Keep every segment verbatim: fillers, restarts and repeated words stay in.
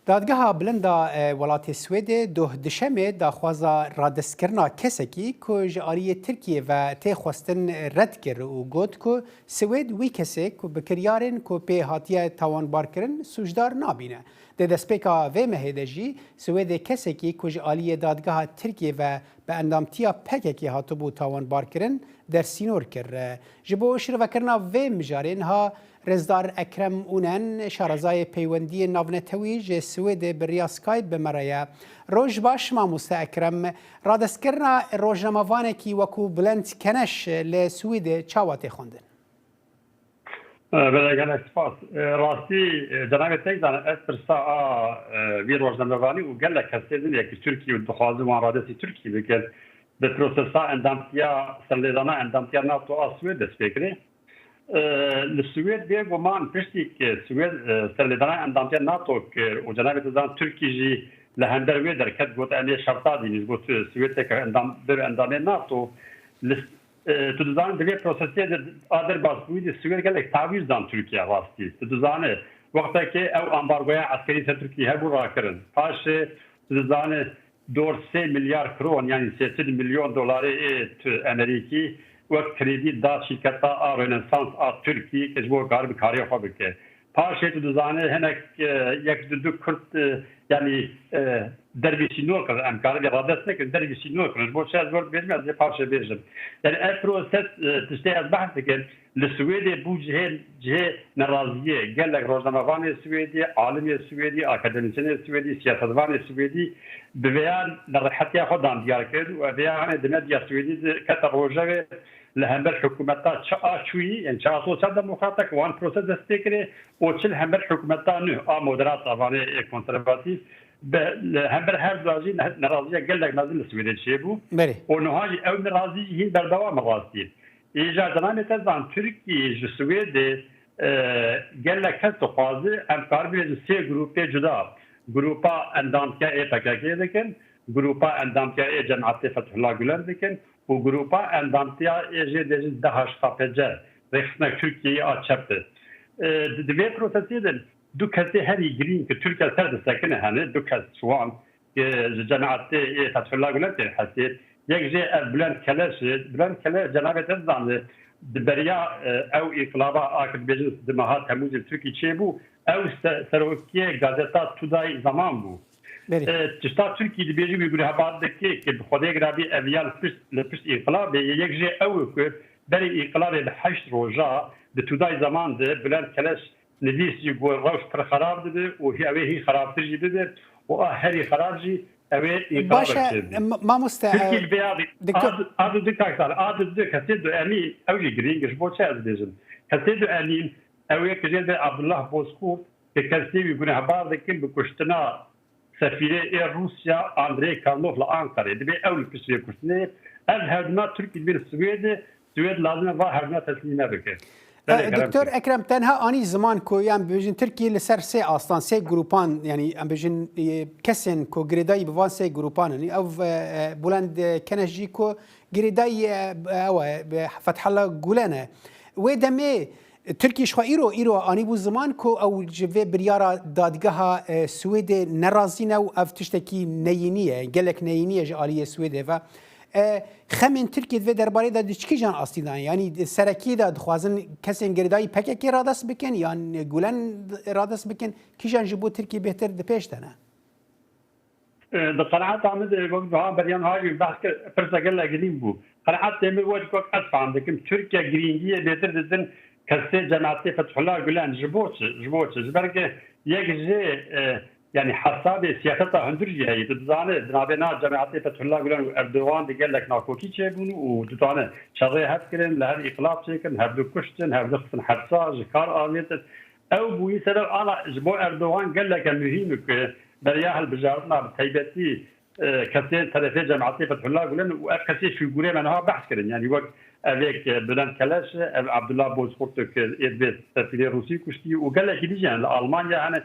Dadgeha Bilind a, e, welatê Swêdê doh dişemê daxwaza radestkirina kesekî ku ji aliyê Tirkiyê ve tê xwestin red kir û got ku Swêd wî kesê ku bi kiryarên ku pê hatiye tawanbarkirin sûcdar nabîne. Di destpêka vê mehê de jî Swêdê kesekî ku ji aliyê dadgeha Tirkiyê ve bi endamtiya P K K hatibû tawanbarkirin, dersînor kir. Ji bo şirvekirina vê mijarê niha Rêzdar Ekrem Unen, şarezayê peywendiyên navnetewî ji Swêdê bi riya Skype bi me re ye. Roj baş, mamoste Ekrem. Radestkirina rojnamevanekî wekû Bülent Keneş li Swêdê çawa tê xwendin? Belê, gelek spas. E, rastî, e, cenabê te zane, ez pirsa a, e, vî rojnamevanî û gelek kesê din ê ki Tirkî û dixwazin wan radestî Tirkî bikin, bi prosesa endamtiya, serlêdana endamtiya NATO a Swêd dest pê kirê. E, li Swêd bêguman piştî ki Swêd, e, serlêdana endamtiya NATO kir û cenabê te zan Tirkî jî li hember wê derket, got, em ê şerta dînin, got, Swêd teke endam, bir endamê NATO. Li, e, tu dizanî di vê prosesê de a derbasbûyî de Swêd gelek tawîz dan Tirkiye rastî. Tu dizanî wextekê ew ambargoya eskerî ser Tirkiyê hebû rakirin. Paşê tu dizanî dor sê milyar kron, yanî sê sed milyon dolarê ê tu Amerîkî wek kredî da şîrketa a Rönesans a Tirkî, ke ji bo karibe karê xwe bike. Paşê tu dizanî hinek, e, yek du du Kurd, e, yanî, e, dervî sînor kirin, em karibê radest nekin, dervî sînor kirin. Ji bo çi ez wer dibêjim, ez ê paşê bêjim. Yanî ev proses, e, tiştê ez behs dikim, li Swêdê bû cihê, cihê neraziyê. Gelek rojnamevanê Swêdî, alimê Swêdî, akademîsyenê Swêdî, siyasetvanê Swêdî bi vêya nerehetiya xwe dan diyar kir û ev vêya hanê di medya Swêdî de kete rojevê li hember hikûmeta çi a çûyî, yani çi a sosyal demokrata ki wan proses dest pê kirê û çi li hember hikûmeta nû a moderata vanê ê konservatîf, bi, li hember her du jî ne-, neraziya gelek mezin li Swêdê çêbû. Berê. Û niha jî ew nerazî jî hîn berdewam e rastî. Îcar cenabê te zan Tirkî ji Swêdê, e, gelek kes dixwaze em karibin bêjin sê grûpê cuda. Grûpa endamtiya ê P K K dikin, grûpa endamtiya ê Cemaetê Fethullah Gulen dikin û grûpa endamtiya ê jê dibêjin D H K P C, Rêxistina Tirkiyeyê a çep de. E, di, di vê prosesê de du kesê herî girîng ki Tirkiye ser disekine hene, du kes ji wan, e, ji cemaetê ê Fethullah Gulen tên hesê. Yek jê ev Bülent Keleş e. Bülent Keleş cenabê te dizanê, di beriya, e, ew înqilaba a ki dibêjin di meha Temûzê Tirkî çêbû, ew se-, serokê gazeta Tudayî Zaman bû. Belê. E, tişta Tirkî dibêjî wî gunehebar dike ki bi Xwedê girabî ev ya li pişt, li pişt înqilabê ye. Yek jê ew e ku berî înqilabê bi heşt roja di Tudayî Zaman de Bülent Keleş nivîsî ku rewş pir xerab dibe û hî ew ê hî xerabtir jî bibe û a herî xerab jî ew ê înqilabek çêbibe. Baş e, ma-, mamoste, Tirkî e, bi vê a, diktor a du, a du, du kesê, a du, du kesê du emî ew jî girîng e, ji bo çi ez dibêjim? Kesê du emîn ew ê ki jê de Abdullah Bozkurt, ki kesê wî gunehbar dikin bi kuştina sefîrê ê Rûsya Andrey Karlov li Ankarê. Dibê ew li pişt vê kuştinê ye. Ev herduna Tirkî dibê li Swêdê, Swêd lazim e va herduna teslîme bike. Belê, e, kerem Doktor Ekrem, tenha anî ziman ku, yan bibêjin Tirkî li ser sê astan, sê grûpan, yanî em bêjin, e, kesên ku girêdayî bi van sê grûpan in. Ev, e, e, Bulend, e, Keneş jî ku girêdayî, e, ew e, e, Fethullah Gulen e. Wê demê Tirkî ji xwe îro, îro anîbû ziman ku ew ji vê biryara dadgeha, e, Swêdê nerazî ne û ev tiştekî neyînî ye, gelek neyînî ye ji aliyê Swêdê ve. E, xemên Tirkî di vê derbarê de di çi kîjan astî de ne? Yanî di serekî de dixwazin kesên girêdayî P K K radest bikin yan Gulen radest bikin? Kîjan ji bo Tirkî bêhtir di pêş de ne? E, di qenaeta min de wek niha beriya niha jî behs kir, pirsa gelek girîng bû. Qenaetê min wek, wek ez fam dikim, Tirkiye girîngiyê bêtir didin kesê cemaetê Fethullah Gulen. Ji bo çi? Ji bo çi? Ji ber ke yek jê, e, yanî hesabê siyaseta hundir jî heye. Tu dizanî, di navbêna cemaetê Fethullah Gulen û Erdogan de gelek nakokî çêbûn û dutane şerê hev kirin, li hev îqlab çêkirin, hevdu kuştin, hevdu xistin hepsa, ji kar avêtin. Ew bûyî sebeb ana ji bo Erdogan geleke muhîm e ku beriya hilbijartina bi taybetî, e, kesên terefê cemaetê Fethullah Gulen û ev kesê fîgûrê me niha behs kirin. Yanî wek evêk, e, Bülent Keleş e, ev Abdullah Bozkurt e ku ê dibê sefîrê Rûsî kuştî û gelekî dî jî hene li Almanya hene.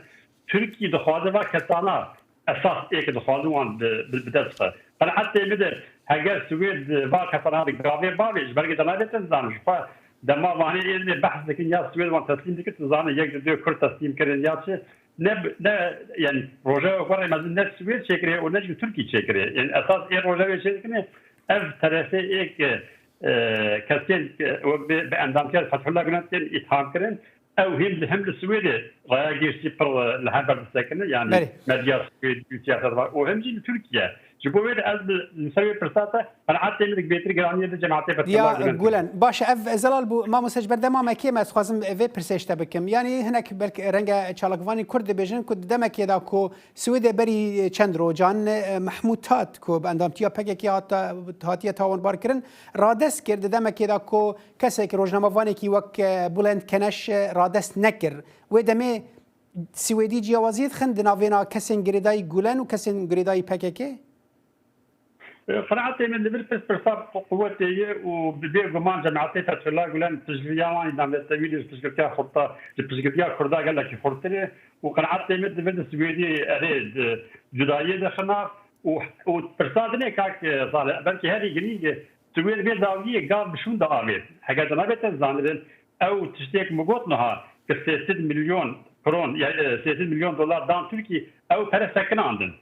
Tirkî dixwaze va kesana esas ê ki dixwazin wan bi, bi, bi dest xwe. Qenaetê min de heger Swêd va kesana di gavê bavê ji ber ke te nabê te dizanin ji xwe dema vanê ê dibê behs dikin ya Swêd wan teslîm dikin, tu zanî yek di dê Kurd teslîm kirin ya çi, ne, ne, yani Rojava xwe rê mezin ne Swêd çêkirê û ne jî Tirkî çêkirê. Yani esas ê Rojavê çêdikine ev terefê ê ke, e, kesên ke wek bi, bi endamtiya Fethullah Gülen tên îtham kirin, ew him li, him li Swêdê raya giştî pir, e, li hember disekine, yani Belê. Medya Swêd û siyaset var û him jî li Tirkiye. Ji bo wê de ez bi, li ser wê pirsa te qenaetê min bêtir giraniyê bi cemaetê Fethullah Diya Gülen. Gulen. Baş e, ev Zelal bû, mamoste ji berdema me kêm ez dixwazim vê pirsê ji te bikim. Yani hinek belki renge çalakvanî Kurd dibêjin ku di demekê de ku Swêdê berî çend rojan, e, Mehmûd Tat ku bi endamtiya P K K hat, hatiye tawanbar kirin, radest kir di demekê de ku kesek rojnamevanekî wek, e, Bulent Keneş, e, radest nekir. Wê demê Swêdî ciyawaziyê dixin di navêna kesên girêdayî Gulen û kesên girêdayî P K K? Qenaetê min li vir pirs pirsa qu-, quwetê ye û bi bê guman cemaetê Fethullah Gulen piştgiriya wan, îdam ve tewî li piştgirtiya xurta, li piştgirtiya Kurda gelekî xurtir e û qenaetê min di vir di Swêdê erê di cudayiyê de xina û, û pirsa din e kak, e, Salih, belkî herî girîng e, Swêd vê dawiyê gav bi şûn de avêt. Heger de nabête zanirin, ew tiştê ku min got niha, ki sê sed milyon kron, ya, e, sê sed milyon dolar dan Tirkî, ew pere sekinandin.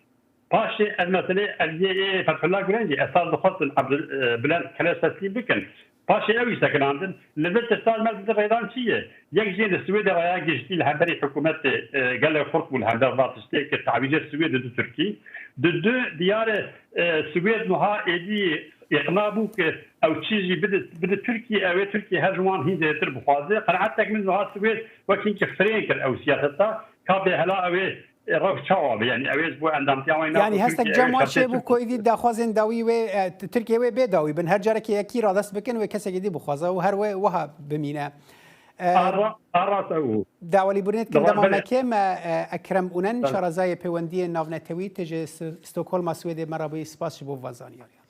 Paşê ev meselê eliyê ê Fethullah Gulen jî esas dixwestin Abdul-, e, Bülent Keleş teslîm bikin. Paşê ew jî sekinandin. Li vir tirsa me di rêdan çi ye? Yek jê li Swêdê raya giştî li hemberî hikûmetê, e, gelek xurt bû li hember va tiştê ki tawîcê Swêd didu Tirkî. Didu diyar e, e, Swêd niha êdî îqna bû ki ew çî jî bide, bide Tirkî, ew ê Tirkî her ji wan hîn zêdetir bixwaze. Qenaetek min niha Swêd wek hinkî firên kir ew siyaseta. Ka bê hela ew ê rewş çawa be? Yani ew ê ji bo endamtiya wan navê Yanî hestek Tirkiyê cem ew ê wan çêbû şertê ku êdî daxwazên dawî wê, e, Tirkiye wê bê dawî bin. Her carekê yekî radest bikin wê kesekî dî bixwaze û her wê wiha bimîne. E, Ara, ara ew. Dawalî Burnet kin dema me kêm, e, e, Ekrem Unen, şarazayê pêwendiyên navnetewî tê ji S-, Stockholma Swêdê me re bûyî. Spas ji bo van zanyariyan.